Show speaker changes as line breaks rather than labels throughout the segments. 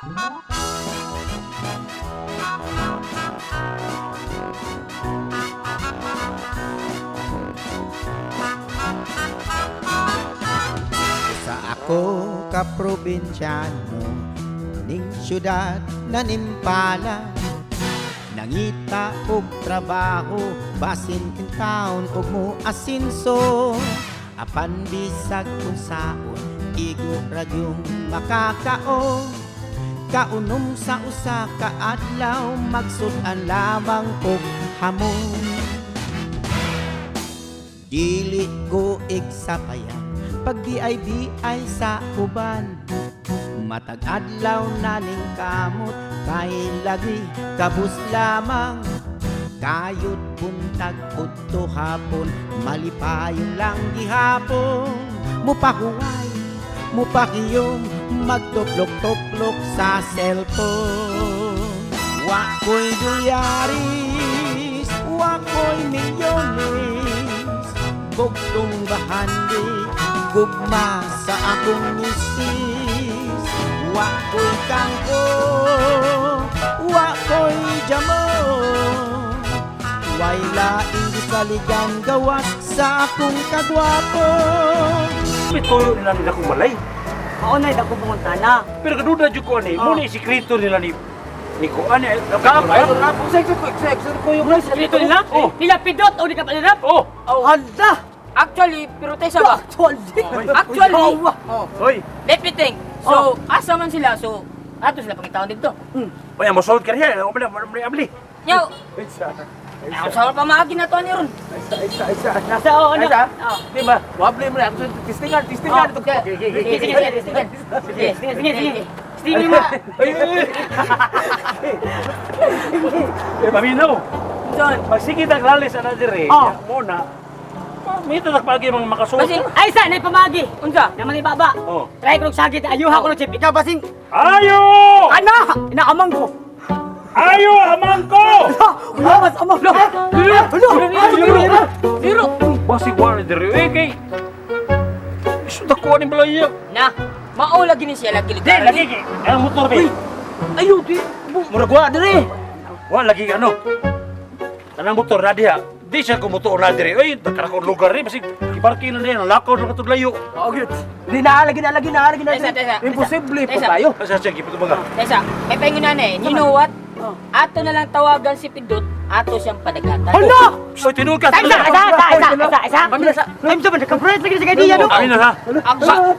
Sa ako ka probinsyano ning syudad na nimpala, nangita og trabaho basin in town og mo asinso, apan bisag unsaon igo ra gyung makakaon. Kaunom sa usa ka adlaw, magsud-an lamang og hamon. Dili ko igsapayan pag di ay sa uban. Matag adlaw na ning kamot kay lagi kabus lamang. Kayod buntag udto hapon, malipayon lang gihapon. Mupahuway, mupakiyom, magtuplok-tuplok sa cellphone. Wa ko'y dolyaris, wa ko'y milyones, bugtong bahandi, gugma sa akong misis. Wa ko'y kangko, wa ko'y jamo, way laing gisaligan gawas sa akong kagwapo.
May toyo nila nila kong balay.
Mao na dako pumunta na.
Pero kaduda jud ko ani, mo ni sikreto nila ni ko ani.
Dito nila?
Oh.
Nila pidot o di ka palirap?
Oh,
Hala!
Actually, pero tesa ba?
Actually!
Actually, oh,
hoy.
let me think. So, asa man sila? So, ato sila pangitaon dito.
Oy, amo solve ka riya. Abli, abli, abli.
Nyaw, ako sa pa maagi na to ani ron.
Nasa oo na. Oh.
Di ba? Wabli mo na. Testingan, testingan.
Sige, sige, sige, sige.
Sige, sige, sige, sige. Sige mo.
Eh, paminaw.
John,
Magsige tag lalis ana dire.
Oh.
Mo na. May tatak pagi mga makasuot.
Basin.
Ay sa, nay pamagi.
Unsa?
Naman ibaba.
Oh.
Try ko sakit, ayuha ko no chip. Ikaw basing.
Ayo!
Ana, inaamang ko.
Ayo, amang ko!
Wala mas amang. Hulo, hulo, hulo.
Zero.
Basig wala dire. Eh, kay Isu dako ni balaya.
Na, mao lagi ni siya lagi
Di, lagi kay. Ang motor be.
Ayo di.
Murag wa dire. Wa lagi ano. Tanang motor na diha. Di siya kumutuon na dire. Oy, dagkara ko lugar ni basig giparking na niya, lakaw na katong layo.
Oh, good. Di na, lagi na, lagi na, lagi na.
Tesa, tesa.
Imposible pa
Tesa.
tayo.
Asa siya gipito mga.
Tesa, may paingon na eh. You know what? Ato na lang tawagan si Pindot, ato siyang padagatan.
Hala!
Oy, tinuod ka.
Isa, isa, isa, isa, isa, isa. Time sa man, nakabrate lagi sa kaidiya no.
Amin na ha.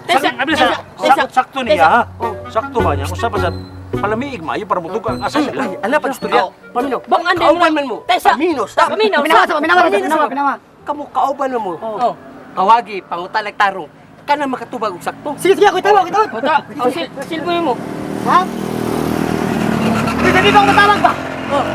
Tesa,
Amin na sa.
tesa,
Sakto niya ha. Sakto ba niya? Usa pa sa palamiig maayo para mutuga ang asa sila.
Ay, ala, pag-istorya.
Oh.
Pamino.
Bang anday
Kauban man mo.
Tesa.
Pamino, stop.
Paminaw,
Paminawa,
sa.
paminawa, paminawa, paminawa.
Kamu kauban man mo.
Oh.
Tawagi, panguta tarong. Kana makatubag og sakto.
Sige, sige, ako itawag, itawag.
Uta, oh, silbo mo.
Ha? Pwede ba ako matawag ba?
Oh.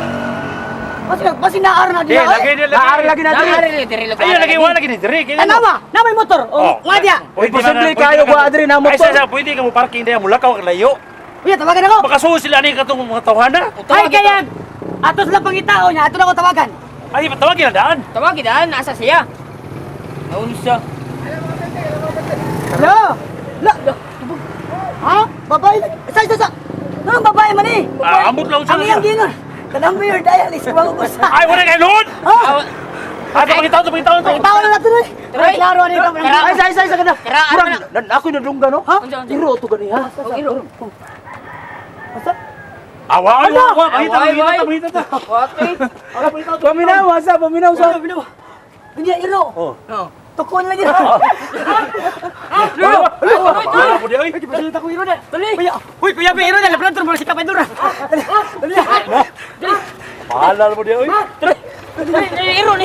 Basi, basi naar na
Di,
diya.
lagi di lagi.
Naar lagi na dire.
Naari diri lagi.
Ay, lagi wa lagi ni dire. Kay ano?
Tanawa, na may motor. Oh, nga diya.
Pwede
Imposible
man na-
kayo,
pwede ka-
wa, dire, na motor.
Ay, sa, pwede ka mo parking diya mo lakaw ang layo.
Uy, tawagan ako.
Makasuod sila ni katong mga tawhana.
Ay, kaya, ato sila pangitao niya, ato na ako tawagan.
Ay, tawagin na daan.
Tawagi daan, nasa siya. Naunsa.
La! La! Ha? Babae? Isa, isa, isa! Anong babae man eh?
Ah, ambot lang siya.
Ang iyang gingon. Kanang mayor dahil is ko sa.
Ay, wala kay Lord!
Ha?
Ah, pangitaw to, pangitaw to.
Pangitao na natin eh.
Tuloy.
Klaro ano ito.
Tara.
Ay, isa, isa, isa, kana.
Karaan
Murag,
na.
ako'y nadungga, no?
Ha?
Unsa, unsa?
Iro to gani, ha?
Oh, iro.
Asa?
Awa, awa, awa, pangitaw,
Away,
pangitaw,
away.
pangitaw to.
Okay.
Paminaw, asa, paminaw, sa.
Paminaw. Hindi, iro.
Oh.
Oh.
Tukon lagi.
Ano? Ano po di, oy?
Pasilita ko iro na.
Tuloy.
Kuya, uy, kuya, may iro na. Laplanan mo si Kapadura. Dali, dali.
Bahala mo di, oy.
Tuloy. Tuloy, tuloy, iro ni.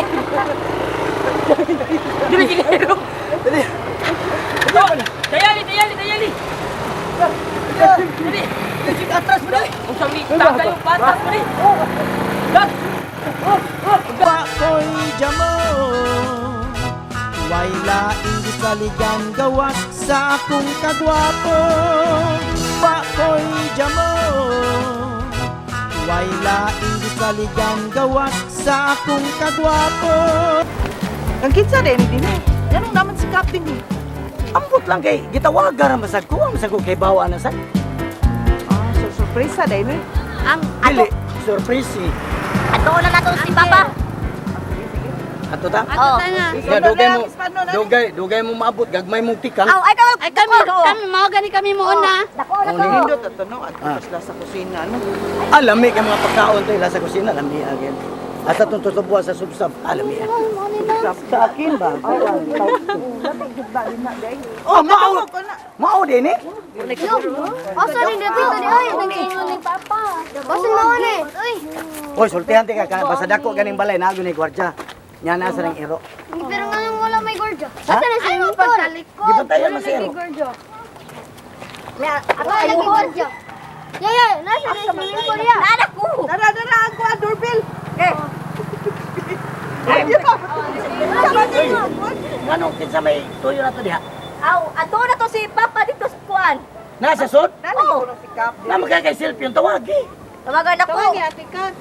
Dili gini iro.
Dali.
Dayali, dayali, dayali. Dali.
Atras mo na.
Unsa mi tagay yung patas mo ni. Dag.
Wa ko'y jamo, way laing gisaligan gawas sa akong kagwapo. Wa ko'y jamo, way laing gisaligan gawas sa akong kagwapo.
Ang kinsa din din eh. Ganun naman si Captain eh.
Ambot lang kay, gitawagan ra masag ko, ang masag ko kay bawa na sad.
Ah, so Sorpresa dahil ni.
Ang
Dili,
ato,
surprise eh.
ato na nato si Papa.
Ato ta?
Oh.
Ya, dugay mo, dugay, dugay mo maabot, gagmay mong tikang.
Aw, ay kami,
Ay kami, kami mao gani kami mo una.
Dako na
Oh,
to.
Nindot ato no, ato sila sa kusina no.
Ah, lami kay mga pagkaon to ila sa kusina, lami again. Asa tong tutubuan sa subsab, ah, lami ah. Sa akin ba? Oh, mao. Mao din eh.
Asa rin dito ni ay nag-ingon ni Papa. Asa mao ni? Uy,
Oy, sultihan ti ka ka basta dako ganing balay na ni gwardiya. Nya na sa nang iro.
pero nga lang wala may gorjo. Asa na sa motor?
Gibantayan man sa iro.
Ato
Wala
ay
lagi gorjo. Ya ya, nasa na sa motor ya.
Nana ko.
Dara dara ang kuan doorbell.
Eh,
Nganong kinsa may tuyo na to diha?
aw, ato na to si Papa dito sa kuan.
Nasa sud?
Dali ko na si Kap.
Na magkakay selfie yung tawag eh.
Tawagan ako.
Tawag ate Kat.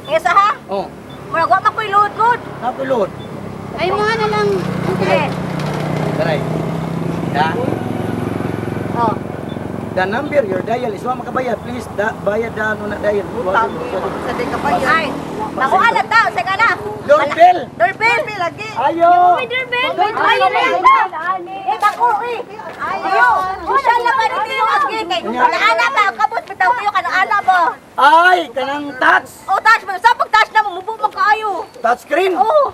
Isa ha?
Oh,
Murag wa man ko'y load-load.
napulod.
Ay mga na lang.
Eh,
Taray. Ya.
oh.
The number your dial is wa makabayad. Please da bayad da ano na dial.
Utang sa di ka pa yan.
Ay, nakuha na ta, sige na.
Doorbell.
Doorbell.
Doorbell lagi.
Ayo.
Doorbell.
Ay, eh, dako eh. Ayo, social na ba dito yung agi kay Naana ba kabot bitaw kayo kanang ana ba?
Ay, kanang touch.
Oh, touch mo. Sa pag touch na mo mubo man kaayo.
Touch screen.
Oh.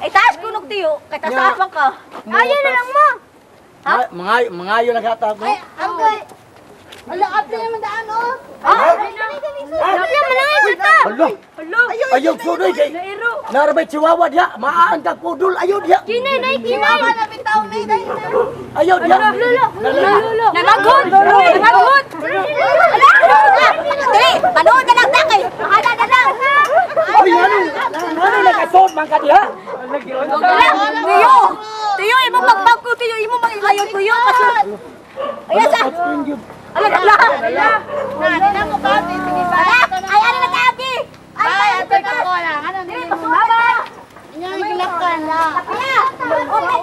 Ay, touch kunog tiyo. Kay taas man ka.
Ayo na lang mo.
Ha? Mga mga ayo naghatag mo.
Ay, angkay. Ala, apli naman daan oh. Ah, apli naman lang ito.
Alo. Ayaw sudoy kay. Narabay chihuahua diha, maan ka pudol ayo diha.
Kinay, nay, kinay.
Ayaw diha.
Nalagot! Nalagot! Dali, panood na lang ta kay. Ana na lang.
Ay, ano? Ano nakasod man ka diha?
Ala, tiyo. Tiyo, imo pagpag ko tiyo, imo mang ilayon tiyo kasi. Ayan sa. Ala, ala.
Na, ko ba? Sige ba?
Ay, ano na taagi? Ay, ay,
Atoy ka ko lang. Ano
Dili, pasuot.
Inyo gilakan.
Kaya. Okay,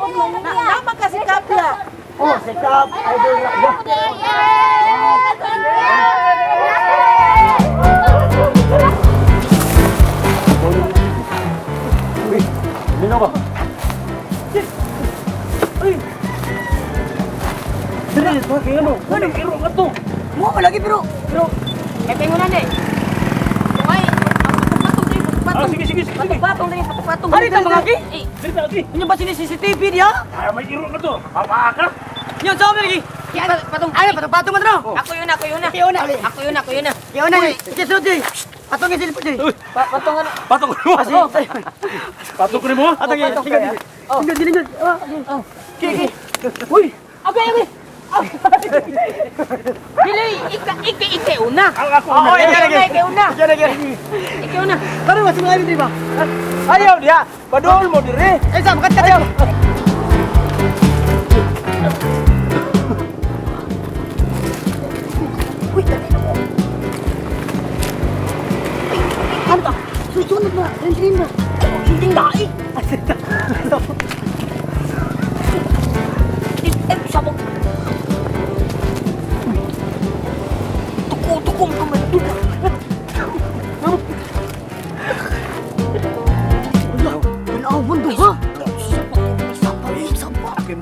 Nama ka si Kap ya.
Oh, si Kap, idol ra.
Uy, linaw ba? Uy! Dili, ito kay ano? Ano iro nga to?
Mo lagi pero pero
Kay tingunan eh. Ay, patong diri,
Ah,
patong.
sige, sige, sige. sige.
Patong diri, patong, patong.
Ano ito, mga gi?
Eh,
Dili ta agi.
Inyo ba sini CCTV diha?
Ah, may iro nga to. Mapaa ka.
Inyo sa lagi.
patong.
Ay, patong-patong man ro.
Ako yun, ako yun na.
Kiyo na.
Ako yun, ako yun na.
Kiyo na. Sige sud di. Atong isilip di.
Patong ano?
Patong ko mo. Patong ko nimo.
Atong sige. Sige, sige, sige. Oh. Kiki. Uy.
Agay, agay. Dili, ika, ika, ika una.
Ang ako una.
Oh, ikaw lagi.
Ikaw una.
Ikaw lagi.
Ikaw na.
Tara mas mga di ba?
Ayaw diha. Padol mo dire.
Eh, sa makat ayaw. Ano ba? Susunod na. Rin na. Hindi dai.
Eh, sabog. Tuko, tuko, tuko,
Tanaw bundo ha.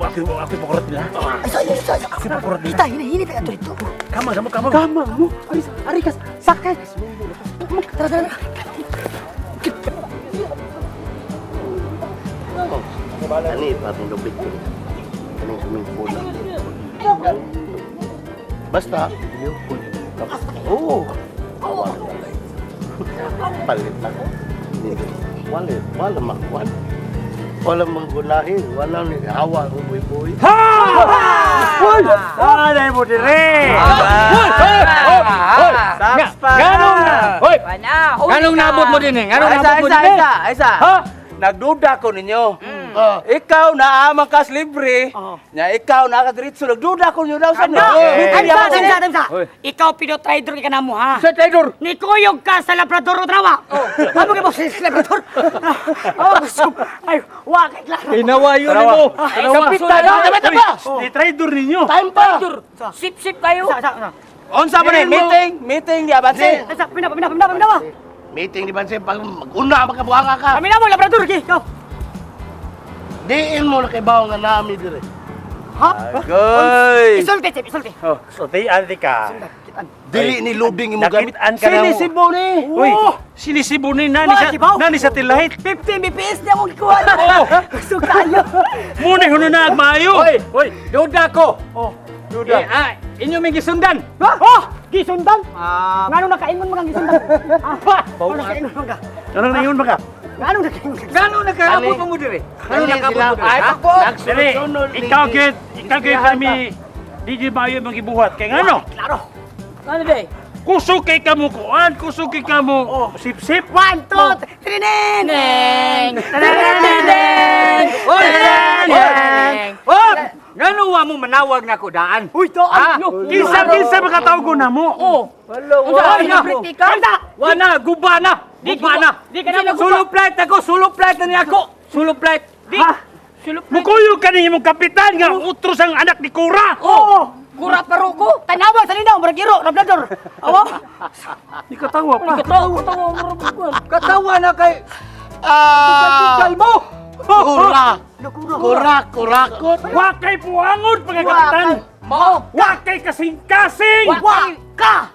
Ako mo pakurat nila.
Ay, sa, sa, sa.
Ako pakurat nila.
Kita, hina, hina tayo dito.
Kama, kama, kama.
Kama mo. Ari, ari kas, sakay. Tara, tara, tara.
Ani parang lupit ko. Kaning swimming pool lang. Basta, oo. Awa na lang. Palit lang. Wala, wala makuan. Wala manggulahin, wala ni awa ko buhay-buhay.
Hoy! Anay mo dire. Hoy! Hoy! Hoy! Nganong na? Hoy!
Wala.
Nganong nabot mo din eh? Nganong nabot mo din eh?
Isa, isa.
Ha?
Nagduda ko ninyo. Ikaw na amang kas libre. Nya ikaw na ka diretso nagduda ko ninyo daw sa
Ay, sa, sa, sa, sa. Ikaw pino-trader ka na mo ha.
Sa trader.
Nikuyog ka sa Labrador o trawa. Amo kay boss sa Labrador. Oh, ay, wa kay klaro.
Inawayo nimo.
Kapit
na. Di trader ninyo.
Time pa.
Sip-sip kayo.
Sa, sa, sa.
Unsa man ni meeting? Meeting ni Abanse.
Asa, paminaw, paminaw, paminaw, paminaw.
Meeting di Bansi pag mag-una makabuhanga ka.
Paminaw mo, labrador, gi. Ikaw.
Diin mo na kay bawo nga naami dire.
Ha?
Goy.
Isulti, Chip, isulti.
So, di andi ka.
Dili ni loading imo gamit.
Nakitaan ka na mo.
Sinisibo ni.
Uy, sinisibo ni nani
Wah,
sa
sibaw.
nani sa tilahit.
50 Mbps na akong gikuha.
Oo.
Gusto kayo.
Muna hununag maayo.
Oy, oy, duda ko. Oh, duda. Eh, inyo may gisundan.
Ha? Oh, gisundan. Ngano nakaingon mga gisundan? Ah, Ngano nakaingon mga?
Ano na yun baka?
Ngano nakaingon?
Ngano nakaabot mo dire? Ngano
Kani
nakaabot
sila
mo dire? Ha?
Dili, ikaw gyud, ikaw gyud kami di gyud maayo imong gibuhat kay ngano?
Klaro.
Ano day?
Kusog kay kamo kuan, kusog kay kamo sip-sip.
1, 2, 3, neng!
Neng!
Neng!
Oy!
Neng!
Oy! Ngano wa mo manawag na ko daan?
Uy, to
Ha?
ano?
Kinsa kinsa makatawag na mo?
Oh.
Wala,
Unsa
wala.
ka? Ka?
Kanta!
Wa na, guba na. Guba na.
Di ka na
Solo flight ako, solo flight na ni ako. Solo flight.
Di.
Ha?
Sulop.
Mukuyog ka ni imong kapitan nga utros ang anak ni Kura.
Oo!
Kura paruko.
Tanawa sa linaw, murag iro, labrador. Awa.
Di ka tawa pa.
Katawa, tawa mo ro.
Katawa na kay
Ah!
mo.
Kura. Kura, kurakot.
Wa kay puangon pagka kapitan.
Mao.
Wa kay kasing-kasing.
Wa
Ka!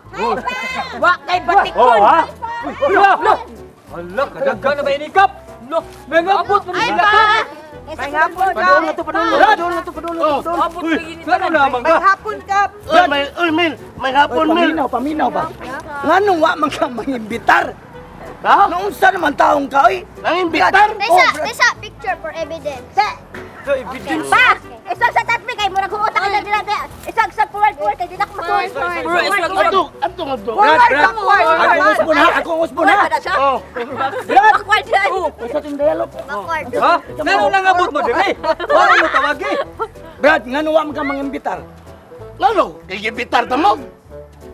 Wa kay batikon.
Oh, ha?
Hala. Hala, kadaghan na ba inikap? Lo, nangabot pa
Ay
sila
pa!
ka.
May hapon ka.
Padulong na to, padulong na, padulong na to, padulong na to.
Abot pa gini
Ngano lamang
May
ka?
hapon ka.
Uy, may, uy, Mil, may hapon,
Oy,
Mil.
paminaw, paminaw ba? Nganong wa man ka mangimbitar?
Ha?
Noong saan naman taong ka, oy?
Nangimbitar?
Tesa, tesa, picture for evidence.
Pa! Isang sa tatmi kay murag huot ka na dila. Isang sa forward forward kay di na ko matuod.
Ato, ato, ato.
Forward ka, forward.
Akong usbon ha, akong usbon ha.
Forward ba na siya?
Oh,
Backward yan.
Basta itong dialog.
Backward.
Ha? Ngano nangabot mo dire? Wala mo tawagi.
Brad, ngano wa man ka mangimbitar?
ngano, kay gibitar ta mo.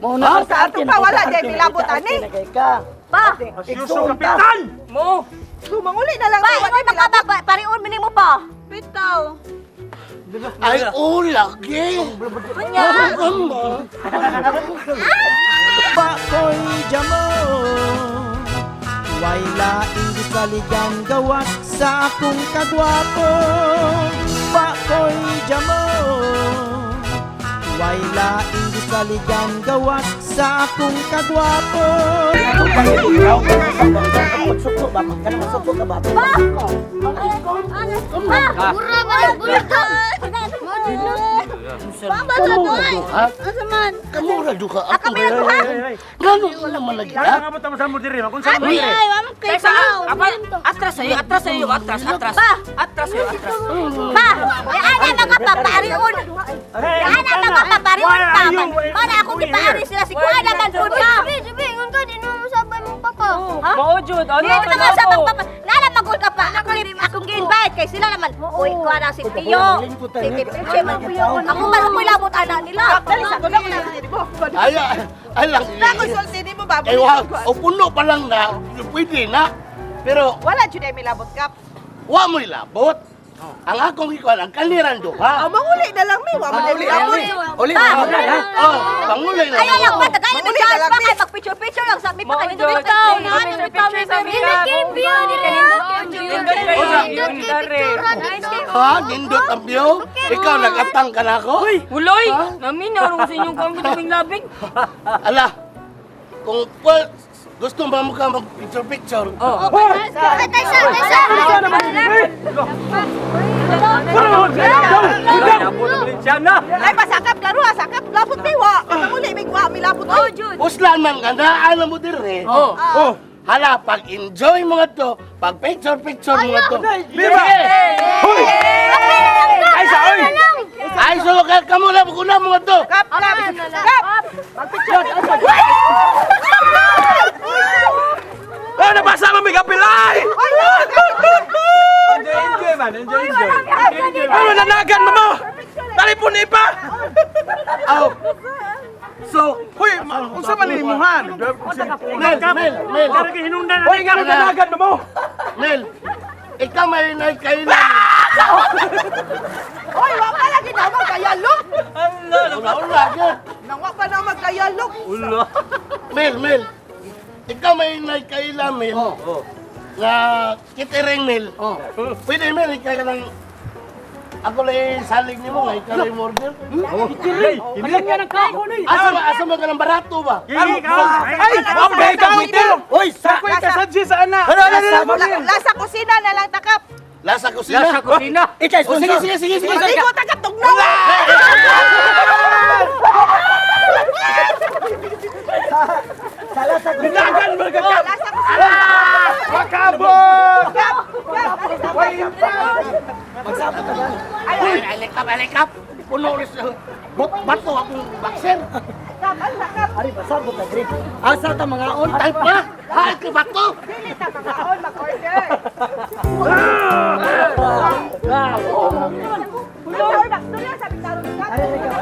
Mo na
Sa ato pa, wala, di, milabot, ani.
Kay ka.
Pa!
Seryoso kapitan.
Mo.
Sumanguli na lang.
Pa,
wala
ingon
milabot.
makababa. Pariun mo nimo pa.
Bitaw.
Ay, oh, lagi.
Unya.
Ano?
Bakoy jamo Way laing gisaligan gawas sa akong kagwapo. Bakoy jamo Way laing gisaligan gawas sa akong kagwapo. Magsuko ba? Kanang magsuko ka ba?
Pa!
Ah, mura ba na bulutong? Pa ba sa doy?
Ha?
Asa man?
Kamura duha
Ako
ako.
may ha?
Ngano wala man lagi
Kaya
ha?
nga mo sa mo diri, magunsa mo
Ay,
diri.
ay, wa man kay
Tesa,
sao.
apa, atras sa'yo, atras sa'yo, atras, atras.
Pa!
Atras sa'yo, atras.
Pa! Ana mga papariun. Ana mga papariun pa. Mana akong gipaari sila si Kuya naman pud pa.
Sabi, sabi, ingon ka, di naman masabay mong papa.
Ha?
Mao jud, ano?
Dili ka sa papa. Nala magul ka pa. Ako akong gi-invite kay sila naman. Uy, kuha na si Tio. Si Tio man. Ako man ako'y labot ana nila.
Dali sa ko na ko mo.
Ay, ay lang.
Na ko sulti nimo ba?
Ay, wa, o puno pa lang na, pwede na. Pero,
Wala jud ay milabot kap.
wa mo'y labot. Ang akong ikuan, ang kaniran duha.
Ah, manguli na lang mi, wa man ay milabot.
Uli, uli, ha?
Oh, pangulay na.
Ayaw lang pa, tagay
Manguli
mi
na
chance
lang,
pa
mi.
kay pag-picture-picture lang sa mi pa kay
Mao jud.
bitaw.
Picture, picture sa mi.
Ha? Nindot ang view? Ikaw, nag-atang ka na ako?
Uloy, naminaw sa inyong kami tabing labing.
Ala, kung well, gusto mo ka mag-picture-picture,
Oh.
Ay, tesa, tesa.
Siya na.
Ay pasakap klaro ha, sakap labot mi wa. Manguli mi wa milabot
Oh,
oy.
Jud.
uslan man ka na, ano mo dire.
Oh.
Oh. Hala, pag-enjoy mo nga to, pag picture-picture mo nga to.
Biba! Hoy! Ay sa oy!
Ay, so ka kamo na kuna mo nga to.
Kap, kap, kap.
Ah, nabasa mo may kapilay! Enjoy, enjoy man, enjoy, enjoy. Ano nanagan mo mo? Talipon ni pa!
Aw. So,
Hoy, unsa man ni imuhan?
Mel, Mel, Mel,
Kaya hinungdan
Hoy, nga nanagan mo mo!
Mel, ikaw may nakailan.
Oy, wa pa lagi na mo kaya lo.
Ula-ula, gyud.
Nangwa pa na magdialog.
Ulo.
Mel, Mel. Ikaw may nagkaila, Mel.
Oh.
Nga kitering, Mel.
Oh.
Pwede, Mel, ikaw ka lang. Ako lang salig nimo nga ikaw lang order.
Alam niya ng kako na eh.
Asa asa man ka ng barato ba?
Ay, wapay ka waiter.
Oy, sa
Ako'y kasadji sa ana.
Lasa kusina na lang takap.
Lasa ko sila.
Lasa kusina.
Ikaw
Oh, sige,
sponsor.
sige, sige, sige.
Maligo takap tugnaw.
Sala sa
Dagan mo ka.
Oh, lasa kusina.
Makabot.
Kap, kap.
Magsabot ka ba?
Uy, alikap, alikap. Puno rin sa bato akong boxer.
Kap, ala kap.
Ari pasabot na diri. Asa ta mga on
Tay pa. Hay ka bato.
Dili ta mangaon mag-order. Order ba? Dili sa bitaro kap.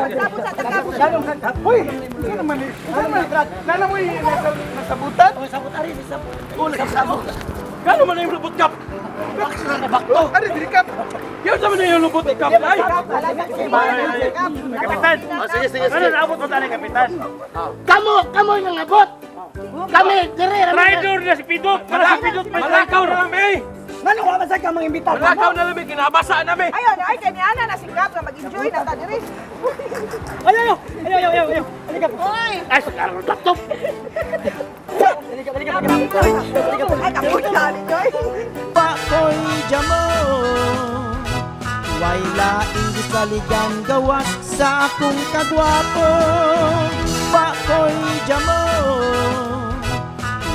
Magsabot sa takap.
Uy, sino man ni? Sino man? Nana mo yung nasabutan?
Oy, sabot ari sabot.
Uli ka sabot.
Kano man na yung lubot kap?
Boxer na bato.
Ari, dili ka.
Yaw sa man na yung lubot kap. Ay! Kapitan!
Oh, sige, sige,
Ano
sige.
naabot mo tani, Kapitan?
Kamo, kamo yung abot. Kami, dire.
Rider na si Pidot! Para si Pidot may
Malakaw na kami.
Ngano wa man sa ka mga imbitado?
Malakaw na kami. Kinabasa na kami.
Ayun, ay kani ana na si Kap nga mag-enjoy na ta diri.
Ay, ay, ay, ay, ay, ay, ay. Halika.
Oy,
Ay, sa bato.
Halika, halika, halika. Halika.
ay kapoy na ni Joy.
Pakoy jamo Way laing gisaligan gawas sa akong kagwapo. Pakoy jamo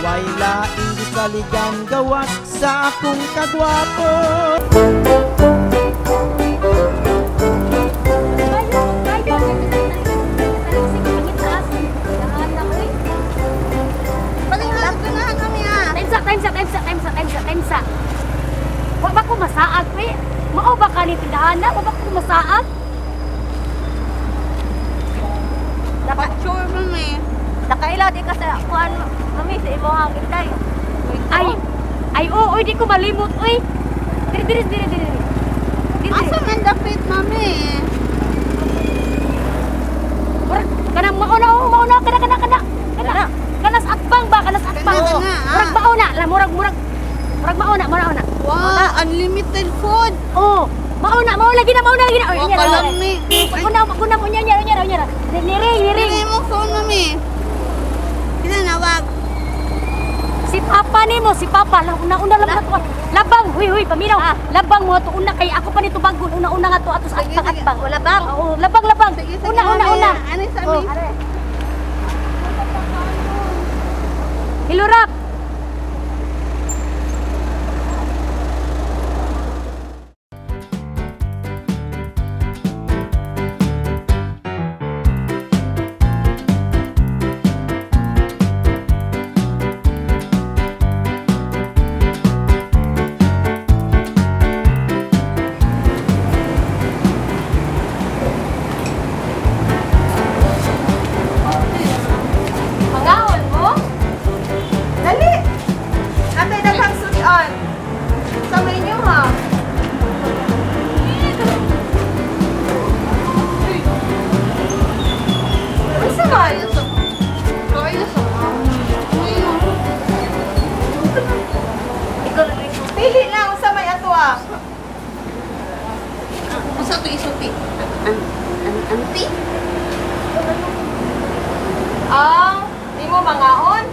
Way laing gisaligan gawas sa akong kagwapo.
Times sa, times sa, times sa, times sa, times sa, times sa. Wa ba ko masaag, we? Mao ba ka ni tindahan na? Wa ba ko masaag?
Sure, mami. Nakaila di ka sa kuan, mami, sa imong hangitay.
Ay, ay, oo, oy, di ko malimot, oy. Diri, diri, diri, diri. Diri, diri.
Asa man dapit, mami?
Murag, kanang mauna, oo, mauna, kana, kana, kana. Kana, kana sa akbang ba, kana sa akbang.
Kana,
oo.
kana, ah.
Murag mauna, la, murag, murag. Murag mauna, mauna.
Wow, unlimited food.
Oo, mauna, mauna, lagi na, mauna, lagi na. Oy,
Wow,
unya, unya.
kalami.
Una, una, unya, unya, unya, unya. Niring, niring.
Dili mo phone, mami. Sila nawag.
Si Papa nimo, si Papa, una una lang na to. Labang, huy huy, paminaw. Labang mo to una kay ako pa nito bagon, una una nga to atos
Sige,
atbang
sige.
atbang. Labang. Oo, labang labang.
Sige, sige,
Una una
mami.
una.
Ano sa amin?
Oh. Hello, Rap. Mangaon mo?
Dali! Ate, daghang sudan. Sa menu, ha? Unsa man? Pili lang unsa may ato ah.
Unsa to isuti? An an anti?
Ah, di mo mangaon.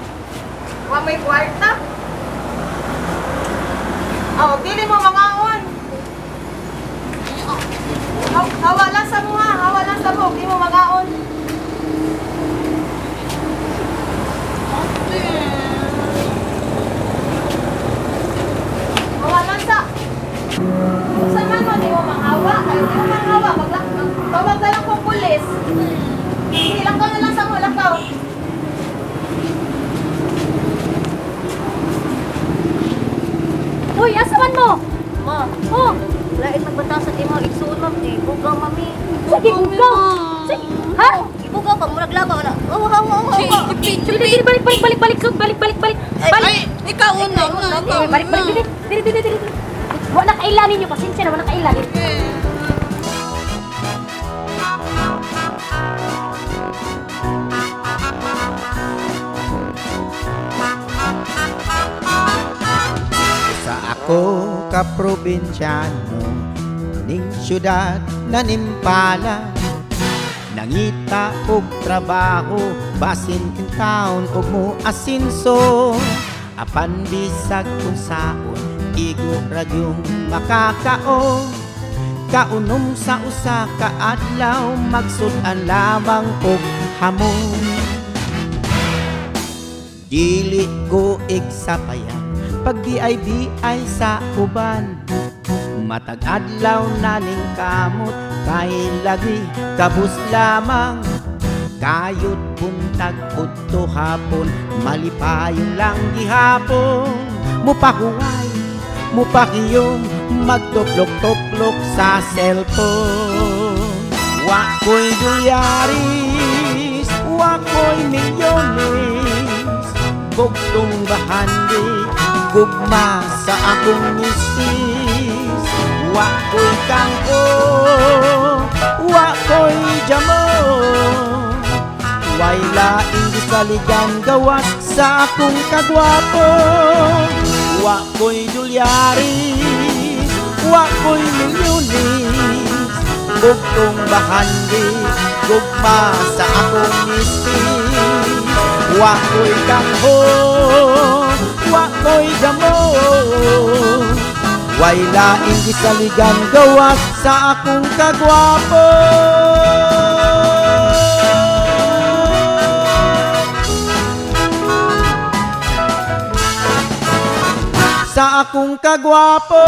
Wa may kwarta. Ah, dili mo mangaon. Hawa lang sa mo ha, hawa lang sa mo, di mo mangaon. Hawa lang sa. Unsa man mo di mo manghawa, ay di mo manghawa, magla tawag na lang kong pulis. Sige, lakaw na lang sa mo, lakaw.
Uy, asa man mo?
Ma,
Oh,
lain magbata sa imong igsuon, ma'am. Di bugaw, mami.
sige bugaw. Sige, ha?
Ibugaw pa murag labaw na. Oh, hawa, hawa, hawa.
Dili, dili, balik, balik, balik, balik, sud, balik, balik, balik. Balik.
ikaw una, una,
Eh, balik, balik, dili, dili, dili, dili. Wa na kailanin niyo, pasensya na, wa na kailanin.
ko ka probinsyano ning syudad na nimpala. Nangita og trabaho basin in town og mo asinso. Apan bisag unsaon, igo ra gyung makakaon. Kaunom sa usa ka adlaw, magsud-an lamang og hamon. Dili ko igsapayan pag BIBI sa uban. Matag adlaw na ning kamot kay lagi kabus lamang. Kayot buntag udto hapon, malipayon lang gihapon. Mupahuway, mupakiyom, magtuplok-tuplok sa cellphone. Wa ko'y dolyaris, wa ko'y milyones. Bugtong bahandi, gugma sa akong misis. Wa ko'y kangko, wa ko'y jamo. Way laing gisaligan gawas sa akong kagwapo. Wa ko'y dolyaris, wa ko'y milyones. Bugtong bahandi, gugma sa akong misis. Wa ko'y kangho, wa ko'y damo. Way laing gisaligan gawas sa akong kagwapo. Sa akong kagwapo.